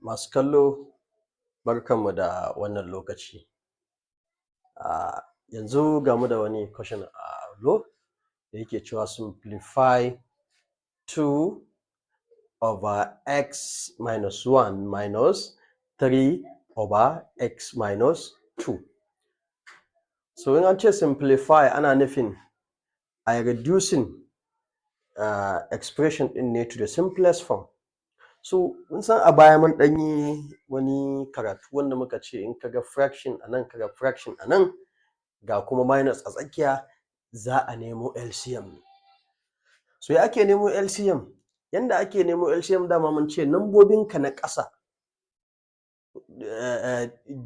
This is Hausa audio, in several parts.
Masu kallo, barkanmu da wannan lokaci. Yanzu gamu da wani question a allo da yake cewa simplify 2 over x minus 1 minus 3 over x minus 2. So in an ce simplify, ana nufin a yi reducing expression ɗin ne to the simplest form. So mun san a baya mun ɗan yi wani karatu wanda muka ce in ka ga fraction a nan, ka ga fraction a nan, ga kuma minus a tsakiya, za a nemo LCM ne. So ya ake nemo LCM? Yanda ake nemo LCM, dama mun ce nambobinka na ƙasa,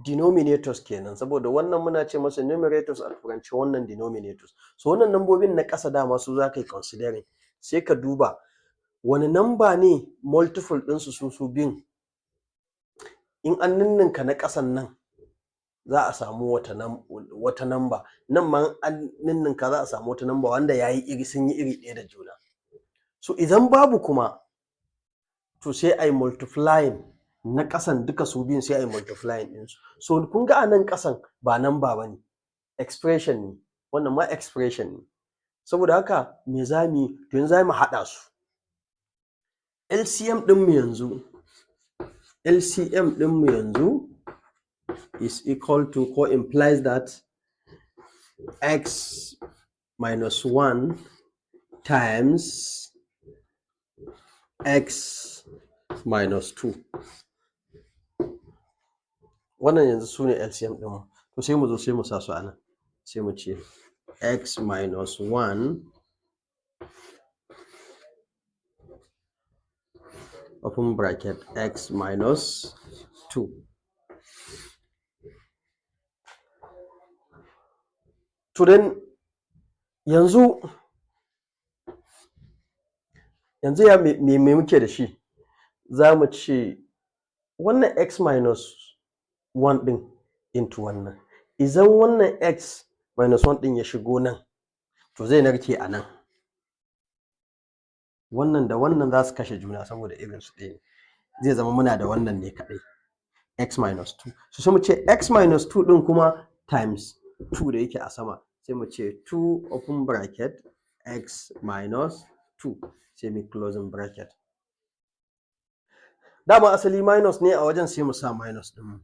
denominators kenan, saboda wannan muna ce masa numerators a turance, wannan denominators. So wannan nambobin na ƙasa dama su za ka yi considering, sai ka duba wane number ne multiple ɗinsu su su biyun, in an ninninka na ƙasan nan za a samu wata number, nan ma in an ninninka za a samu wata number wanda yayi iri, sun yi iri ɗaya da juna. So idan babu kuma, to sai a yi multiplying na ƙasan duka su biyun, sai a yi multiplying ɗinsu. So kun ga a nan ƙasan ba number ba ne, expression ne, wannan ma expression ne. Saboda haka me za mu yi? To yanzu za mu haɗa su. LCM ɗinmu yanzu, LCM ɗinmu yanzu is equal to ko implies that x minus 1 times x minus 2. Wannan yanzu su ne LCM ɗinmu. To sai mu zo sai mu sa su a nan, sai mu ce x minus 1 open bracket x minus 2. To then yanzu ya me muke da shi? Za mu ce wannan x minus 1 ɗin into wannan. Idan wannan x minus 1 ɗin ya shigo nan, to zai narke a nan. Wannan da wannan za su kashe juna saboda irinsu ɗaya ne. Zai zama muna da wannan ne kaɗai, x minus 2. So sai mu ce x minus 2 ɗin kuma times 2 da yake a sama, sai mu ce 2 open bracket x minus 2, sai mu yi closing bracket. Dama asali minus ne a wajen, sai mu sa minus ɗinmu.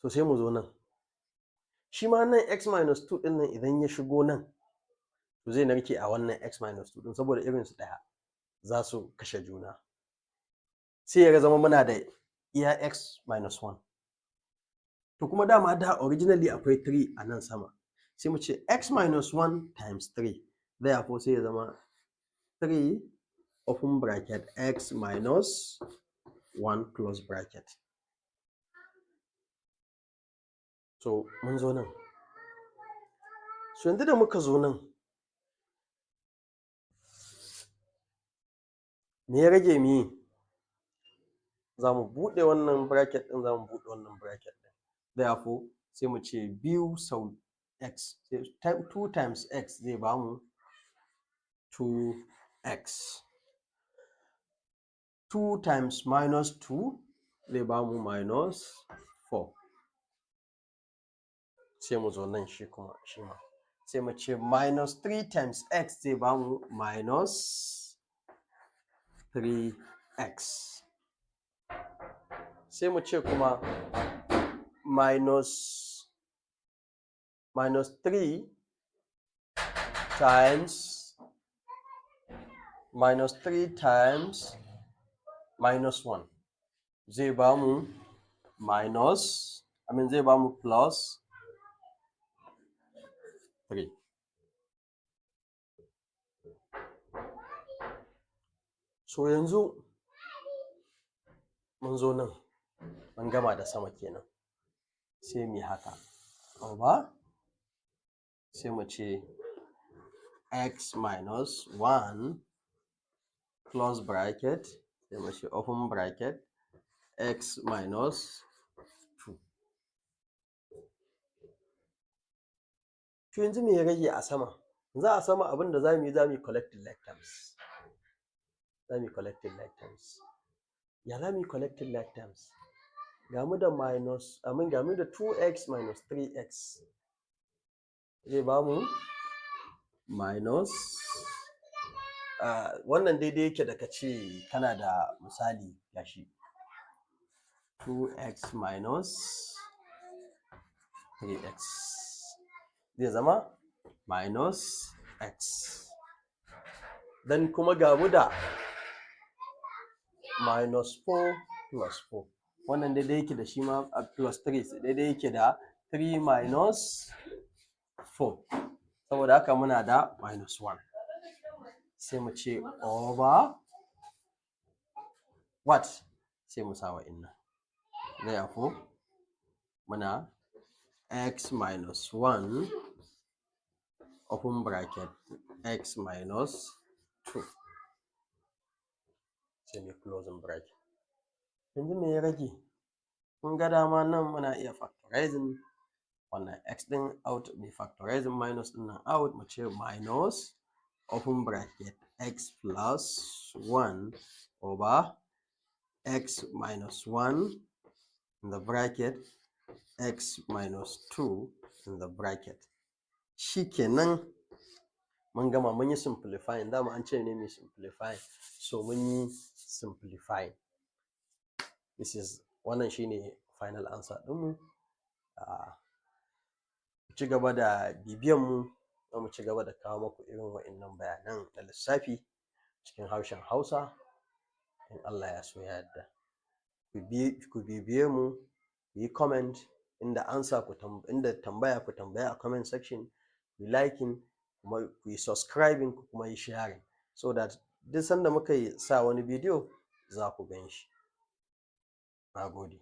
So sai mu zo nan. Shi ma nan x minus 2 ɗin nan idan ya shigo nan, to zai narke a wannan x minus 2 ɗin saboda irinsu ɗaya, za su kashe juna. Sai ya zama muna da iya x minus 1. To kuma dama da originally akwai 3 a nan sama. Sai mu ce x minus 1 times 3. Therefore sai ya zama 3 open bracket x minus 1 close bracket. So mun zo nan. So yanzu da muka zo nan, me ya rage mu yi? Za mu buɗe wannan bracket ɗin, za mu buɗe wannan bracket ɗin. Therefore sai mu ce biyu sau x, 2 times x zai ba mu 2x. 2 times minus 2 zai ba mu minus 4. Sai mu zo nan shi kuma shi ma, sai mu ce minus 3 times x zai ba mu minus 3x. Sai mu ce kuma minus 3 times minus 3 times minus 1 zai ba mu minus, I mean, zai ba mu plus 3. So yanzu mun zo nan, mun gama da sama kenan. Sai mu yi haka over, sai mu ce x minus 1 close bracket, sai mu ce open bracket x minus 2. To yanzu me ya rage a sama? Yanzu a sama abin da za mu yi, za mu yi collecting like terms. Za mu yi collecting like terms. Ya za mu yi collecting like terms? Ga mu da minus, I mean, ga mu da 2x minus 3x zai ba mu minus wannan. Daidai yake da ka ce kana da, misali, gashi 2x minus 3x zai zama minus x. Then kuma ga mu da minus 4 plus 4, wannan daidai yake da shi ma plus 3, daidai yake da 3 minus 4. Saboda haka muna da minus 1. Sai mu ce over what? Sai mu sa wa'innan. Therefore muna x minus 1 open bracket x minus 2, sai mu closing bracket. Yanzu me ya rage? Kun ga dama nan muna iya factorizing wannan x ɗin out, mu factorizing minus ɗin nan out, mu ce minus open bracket x plus 1 over x minus 1 in the bracket x minus 2 in the bracket. Shikenan, mun gama, mun yi simplifying. Dama an ce ne mu simplifying, so mun yi simplifying. This is, wannan shine final answer ɗinmu. Ku ci gaba da bibiyan mu, za mu ci gaba da kawo muku irin wa'innan bayanan na lissafi cikin harshen Hausa in Allah ya so ya yarda. Ku bibiye mu, ku yi comment inda answer ku, inda tambaya ku tambaya a comment section, ku yi liking, kuma ku yi subscribing, ku kuma yi sharing, so that duk sanda muka sa wani bidiyo za ku gan shi. Na gode.